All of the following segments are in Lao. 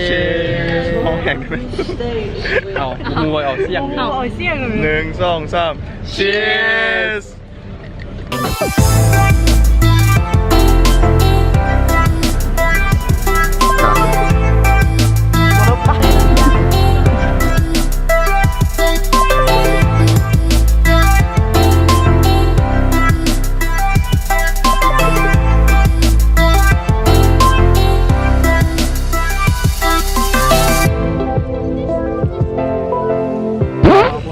Cheers ຮ້ອງແຮງໄດ້ໄໝ? ເອົາ ໝູ່ເອົາສຽງ ເອົາສຽງ ໜຶ່ງ ສອງ ສາມ Cheers.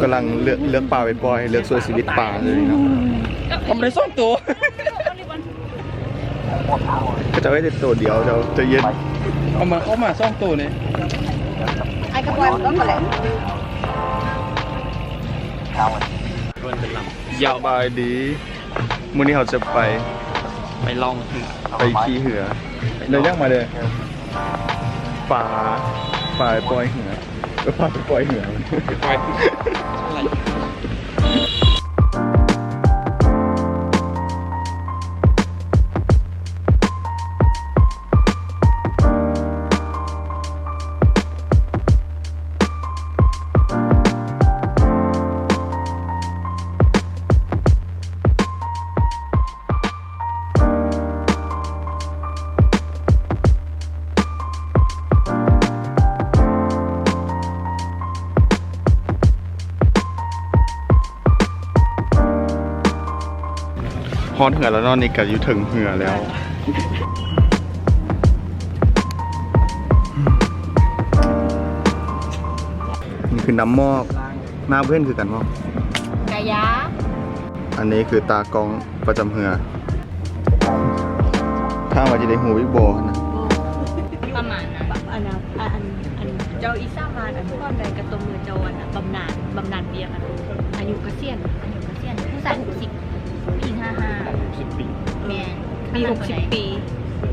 ກຳລັງເລືອກ ເລືອກປາໄປປ່ອຍ ເລືອກຊ່ວຍຊີວິດປາເລີຍເນາະ. ເອົາມາໄດ້ສອງໂຕ. ເຂົາເຈົ້າໄດ້ແຕ່ໂຕດຽວ ເຈົ້າໃຈເຢັນ. ເອົາມາ ເອົາມາສອງໂຕນີ້. ອ້າຍກໍປ່ອຍມັນກໍແຫຼະ. ສະບາຍດີ. ມື້ນີ້ເຮົາຈະໄປ ໄປລ່ອງເຮືອ ໄປຂີ່ເຮືອ. ໄດ້ຫຍັງມາເດີ? ປາ ປາໄປປ່ອຍເຮືອ. ເອີ ປາໄປປ່ອຍເຮືອ ປ່ອຍ. ຮອດເຮືອແລ້ວເນາະ ນີ້ກະຢູ່ເທິງເຮືອແລ້ວ. ນີ້ຄືນ້ຳໝອກ. ໜ້າບໍ່ເຫັນຄືກັນບໍ່? ກະຢາ. ອັນນີ້ຄືຕາກ້ອງປະຈຳເຮືອ. ຖາມວ່າຊິໄດ້ຮູ້ອີກບໍ່ຫັ້ນນະ? ປະມານນັ້ນ. ອັນ ອັນ ອັນ ອັນເຈົ້າອີສາມານ ອັນ ຄວາມໃດກະຕົບມືເຈົ້າ ອັນ ບຳນານ ບຳນານວຽກ ອັນ ອາຍຸກະສຽນ ອາຍຸກະສຽນ ຜູ້ຊາຍຫົກສິບ ຜູ້ຍິງຫ້າສິບຫ້າ. ຫົກສິບປີ. ແມ່ນ. ມີຫົກສິບປີ.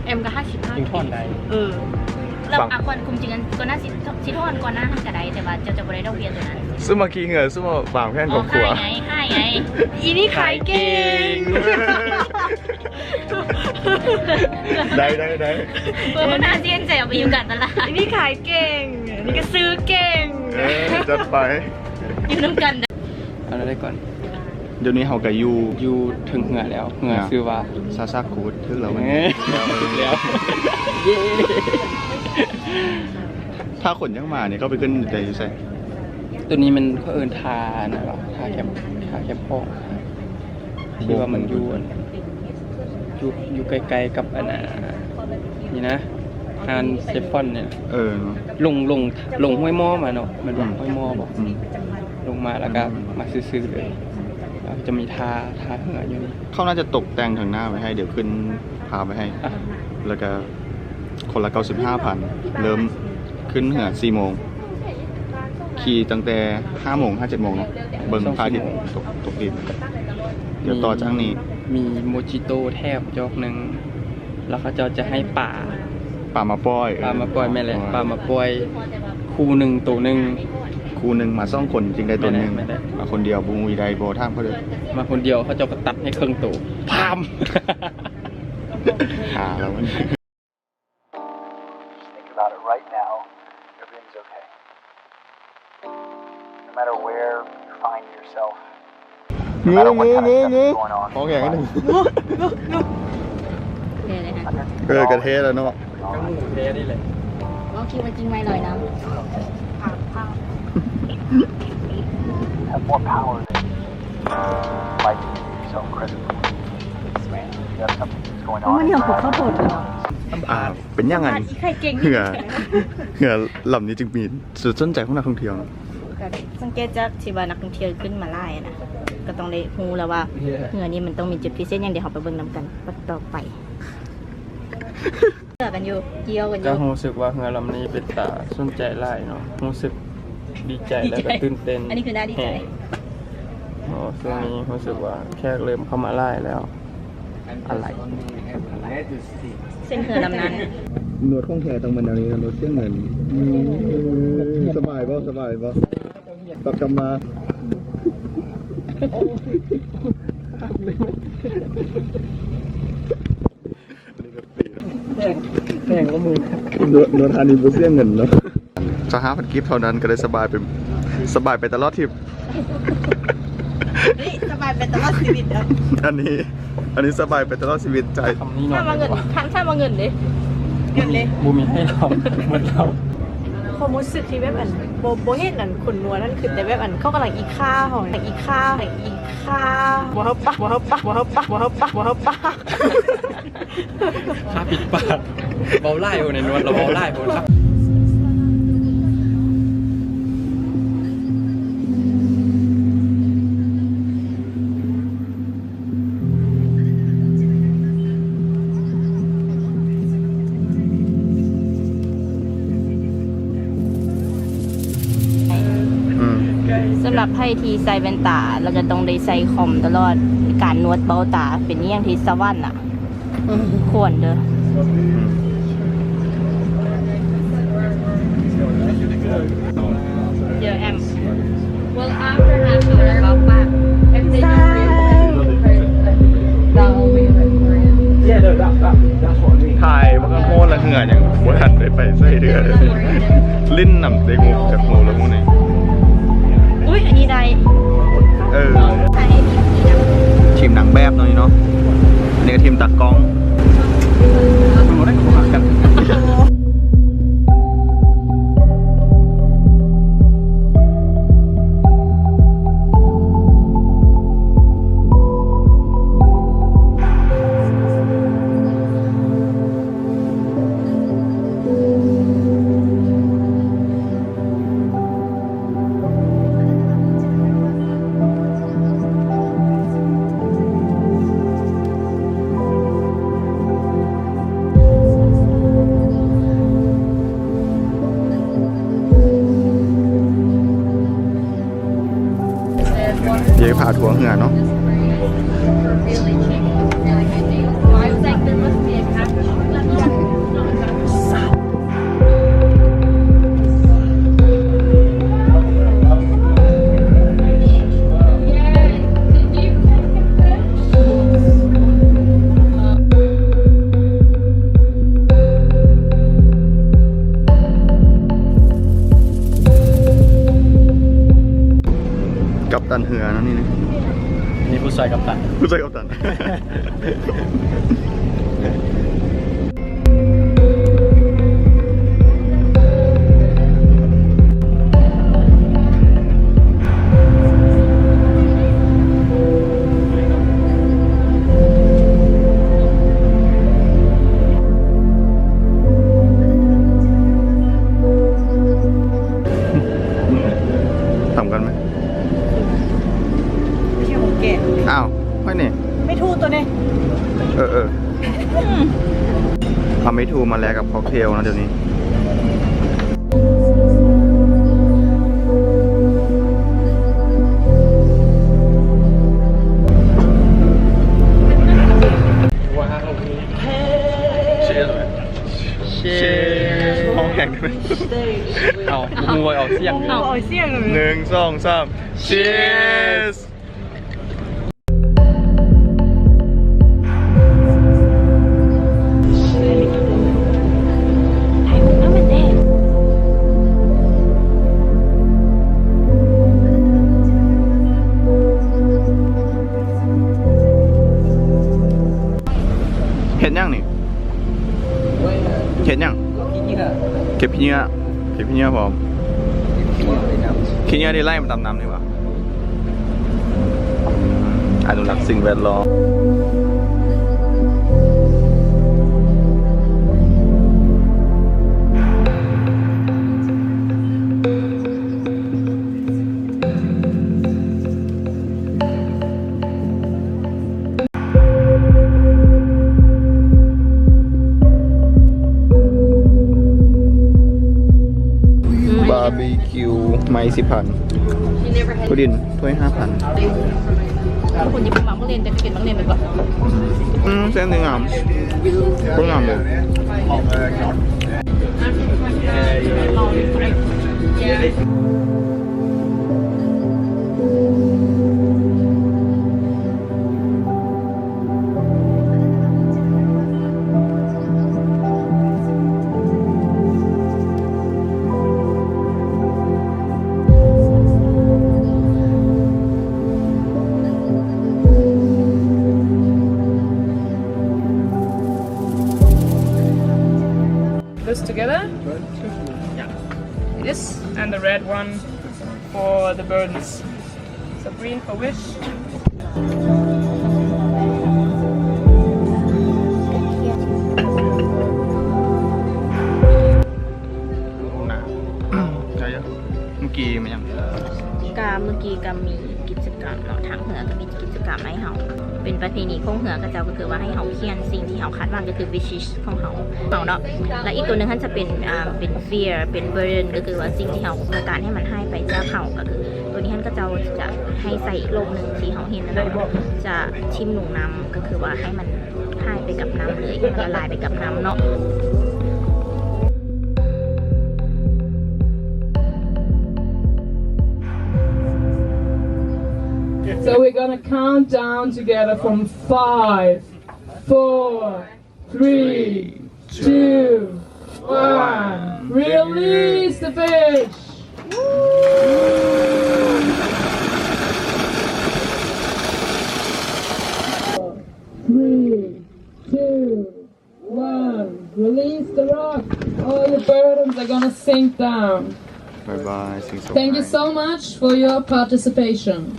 ແອມກະຫ້າສິບຫ້າ. ຍິງຖອນໄດ້. ເອີ ແລ້ວ ອາ ຄວາມຈິງກໍໜ້າຊິ ຊິຖອນກ່ອນໜ້າຫັ້ນກະໄດ້ ແຕ່ວ່າເຈົ້າຈະບໍ່ໄດ້ດອກເບ້ຍໂຕນັ້ນ. ຊຸມມາຂີ່ເຮືອ ຊຸມມາວາງແຜນຄອບຄົວ. ຂາຍໄງ ຂາຍໄງ. ອີນີ້ຂາຍເກັ່ງ. ໄດ້ ໄດ້ ໄດ້. ເອີ ໜ້າຊິເຫັນໃຈເອົາໄປຢູ່ການຕະຫຼາດ. ອີນີ້ຂາຍເກັ່ງ ນີ້ກະຊື້ເກັ່ງ. ເອີ ຈັດໄປ. ຢູ່ນຳກັນ. ເອົາໄດ້ກ່ອນ. ດຽວນີ້ເຮົາກະຢູ່ ຢູ່ເທິງເຮືອແລ້ວ. ເຮືອຊື່ວ່າ ຊາຊາຄູດ. ຖືກແລ້ວ ເອີ ຖືກແລ້ວ. ເຢ້. ຖ້າຄົນຢາກມານີ້ ເຂົ້າໄປຂຶ້ນໄດ້ຢູ່ໃສ? ໂຕນີ້ແມ່ນເຂົາເອີ້ນທ່ານັ້ນຫວາ ທ່າແຄມ ທ່າແຄມຂອງ ທີ່ວ່າມັນຢູ່ ຢູ່ ຢູ່ໃກ້ໆກັບອັນນ່າ ນີ້ນະ ຮ້ານເຊຟອນນີ້. ເອີ ລົງ ລົງ ລົງຫ້ວຍໝໍ້ມາເນາະ. ແມ່ນວ່າ ອືມ ຫ້ວຍໝໍ້ບໍ? ອືມ. ລົງມາແລ້ວກະ ອືມ ມາຊື່ໆເລີຍ. ແລ້ວຈະມີທ່າ ທ່າເຮືອຢູ່ນີ້. ເຂົາໜ້າຈະຕົກແຕ່ງທາງໜ້າໄວ້ໃຫ້ ດຽວຂຶ້ນພາບໄວ້ໃຫ້. ອ່ະ ແລ້ວກະຄົນລະເກົ້າສິບຫ້າພັນ. ເລີ່ມຂຶ້ນເຮືອສີ່ໂມງ ຂີ່ຕັ້ງແຕ່ຫ້າໂມງ ຫາເຈັດໂມງເນາະ. ເບິ່ງພະອາທິດຕົກ ຕົກດິນ. ດຽວຕໍ່ຈາກນີ້ ມີໂມຈິໂຕ້ແຖມຈອກໜຶ່ງ. ແລ້ວເຂົາເຈົ້າຈະໃຫ້ປາ ປາມາປ່ອຍ. ເອີ ປາມາປ່ອຍ. ແມ່ນແຫຼະ ປາມາປ່ອຍ. ຄູ່ໜຶ່ງໂຕໜຶ່ງ. ຄູ່ໜຶ່ງ ມາສອງຄົນຈຶ່ງໄດ້ໂຕໜຶ່ງ. ແມ່ນແຫຼະ ແມ່ນແຫຼະ. ມາຄົນດຽວບໍ່ຮູ້ຊິໄດ້ບໍ່ ຖາມເຂົາເດີ້. ມາຄົນດຽວເຂົາເຈົ້າກະຕັດໃຫ້ເຄິ່ງໂຕ. ພາມ. Think about it right now. Everything's okay. No matter where you find yourself, ງູ ງູ ງູ ງູ ຂອງແຂງໜຶ່ງ. ງູ ງູ ງູ. ເອີ ກະເທ່ແລ້ວເນາະ. ກະໝູແທ້ນີ້ແຫຼະ. ເວົ້າຄິດວ່າຈິງໄມ້ລອຍນ້ຳ. Have more power than you might give yourself credit for. You have something that's going on. ເປັນຫຍັງອັນ ເຮືອ ເຮືອລຳນີ້ຈຶ່ງມີຈຸດສົນໃຈຂອງນັກທ່ອງທ່ຽວເນາະ? ກະສັງເກດຈາກທີ່ວ່ານັກທ່ອງທ່ຽວຂຶ້ນມາຫຼາຍຫັ້ນນະ ກະຕ້ອງໄດ້ຮູ້ແລ້ວວ່າເຮືອນີ້ມັນຕ້ອງມີຈຸດພິເສດຫຍັງ. ດຽວເຮົາໄປເບິ່ງນຳກັນຕໍ່ໄປ. ເຫຼືອກັນຢູ່ ກ່ຽວກັນຢູ່. ກະຮູ້ສຶກວ່າເຮືອລຳນີ້ເປັນຕາສົນໃຈຫຼາຍເນາະ. ຮູ້ສຶກດີໃຈ ດີໃຈ ແລ້ວກະຕື່ນເຕັ້ນ. ອັນນີ້ຄືໜ້າດີໃຈ. ເພາະຊ່ວງນີ້ຮູ້ສຶກວ່າແຂກເລີ່ມເຂົ້າມາຫຼາຍແລ້ວ. ອາໄລ ເຊັ່ນເຮືອລຳນັ້ນ. ໜວດຂອງແທ້ຕ້ອງແມ່ນແນວນີ້ນະ ໜວດສຽງເງິນ. ສະບາຍບໍ່? ສະບາຍບໍ່? ຕັດກັບມາ. ອັນນີ້ກະ ແພງກວ່າໝູ່ ນວດ ນວດຮ້ານນີ້ບໍ່ເສຍເງິນເນາະ. ຊາວຫ້າພັນກີບເທົ່ານັ້ນກໍໄດ້ສະບາຍໄປ ສະບາຍໄປຕະຫຼອດທຣິບ. ນີ້ສະບາຍໄປຕະຫຼອດຊີວິດເດີ. ອັນນີ້ ອັນນີ້ສະບາຍໄປຕະຫຼອດຊີວິດ. ຈ່າຍ ຖ້າວ່າເງິນ ຖ້າວ່າເງິນເດ້ ເງິນເດ້ ບໍ່ມີໃຫ້ລາວ ໝົດລາວ. ຄວາມຮູ້ສຶກທີ່ແບບ ອັນ ບໍ່ ບໍ່ເຫັນ ອັນ ຄົນນວດນັ້ນ ຄືແຕ່ແບບ ອັນ ເຂົາກຳລັງອີ່ຂ້າເຮົາ ອີ່ຂ້າ ອີ່ຂ້າ ບໍ່ເຮົາປະ ບໍ່ເຮົາປະ ບໍ່ເຮົາປະ ບໍ່ເຮົາປະ ບໍ່ເຮົາປະ. ຂ້າປິດປາກ ເວົ້າຫຼາຍໂພດ ໃນນວດລາວເວົ້າຫຼາຍໂພດ. ອືມ ສຳລັບໃຜທີ່ໃສ່ແວ່ນຕາ ແລ້ວກໍຕ້ອງໄດ້ໃສ່ຄອມຕະຫຼອດ ການນວດເບົ້າຕາເປັນອີ່ຫຍັງທີ່ສະຫວັນນະ. ຄວນເດີ. ຖ່າຍມັນກໍໂຫດລະ ເຮືອຍັງບໍ່ທັນໄດ້ໄປໃສ່ເທື່ອເລີຍ. ຫຼິ້ນນຳແຕ່ງູຈັກໂຕລະມື້ນີ້. ອຸ້ຍ ອັນນີ້ໄດ້. ເອີ ທີມນາງແບບເນາະນີ້ເນາະ ອັນນີ້ກໍທີມຕາກ້ອງ. ເດີ ພາທົວເຮືອເນາະ. ກັບຕັນເຮືອເນາະນີ້ນະ. ນີ້ຜູ້ຊ່ວຍກັບຕັນ ຜູ້ຊ່ວຍກັບຕັນ. ຖາມກັນໄໝ? ອ້າວ ຂ້ອຍນີ້ ໄມ່ທູກໂຕນີ້. ເອີໆ ເອົາໄມ້ທູກມາແລກກັບຄັອກເທວນະດຽວນີ້. ຮ້ອງແຮງໄດ້ໄໝ? ເອົາ ບໍ່ຮູ້ວ່າອອກສຽງ ອອກສຽງເລີຍ. ໜຶ່ງ ສອງ ສາມ Cheers. ເຮັດຫຍັງນີ້? ເຮັດຫຍັງ? ເກັບຂີ້ເຫຍື້ອ ເກັບຂີ້ເຫຍື້ອ ເກັບຂີ້ເຫຍື້ອພ້ອມ. ຂີ້ເຫຍື້ອທີ່ໄຫຼມາຕາມນ້ຳນີ້ຫວາ? ອະນຸລັກສິ່ງແວດລ້ອມ. ບາບີຄິວ ໄມ້ສິບພັນ ຜູ້ດິນ ຖ້ວຍຫ້າພັນ. ຄົນຍີ່ປຸ່ນມັກບັກເລນ ແຕ່ໄປກິນບັກເລນດີກວ່າ. ອືມ ເສັ້ນນີ້ງາມ ໂຄດງາມເລີຍ. ອ This together? Yeah. This and the red one for the burdens. So green for wish. ເມື່ອກີ້ມາຫຍັງ? ກະເມື່ອກີ້ກະມີກິດຈະກຳເນາະ ທາງເຮືອກະມີກິດຈະກຳໃຫ້ເຮົາ ເປັນປະເພນີຂອງເຮືອເຂົາເຈົ້າ ກະຄືວ່າໃຫ້ເຮົາຂຽນສິ່ງທີ່ເຮົາຄາດຫວັງ ກະຄື wishes ຂອງເຮົາເນາະ. ແລະອີກໂຕໜຶ່ງຫັ້ນຈະເປັນ ອ່າ ເປັນ fear ເປັນ burden ກະຄືວ່າສິ່ງທີ່ເຮົາຕ້ອງການໃຫ້ມັນຫາຍໄປຈາກເຮົາ ກະຄືໂຕນີ້ຫັ້ນເຂົາເຈົ້າຈະໃຫ້ໃສ່ອີກໂລກໜຶ່ງທີ່ເຮົາເຫັນຫັ້ນນະ ຈະຖິ້ມລົງນ້ຳ ກະຄືວ່າໃຫ້ມັນ ຫາຍໄປກັບນ້ຳເລີຍ ໃຫ້ມັນລະລາຍໄປກັບນ້ຳເນາະ. So we're gonna count down together from five, four, three, two, one. Release the fish. Three, two, one. Release the rock. All your burdens are gonna sink down. Bye bye. Thank you so much for your participation.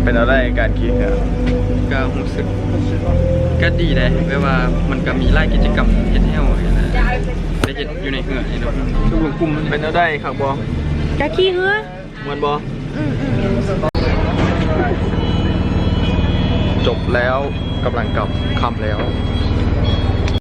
ເປັນແນວໃດການຂີ່ເຮືອ? ກະຮູ້ສຶກ ກະດີເດ້ ແບບວ່າມັນກະມີຫຼາຍກິດຈະກຳເຮັດແນວນີ້ນະ ໄດ້ເຮັດຢູ່ໃນເຮືອນີ້ເນາະ. ເປັນແນວໃດ ຄັກບໍ່? ກະຂີ່ເຮືອ ມ່ວນບໍ່? ອືມໆ ຈົບແລ້ວ ກຳລັງກັບ ຄ່ຳແລ້ວ.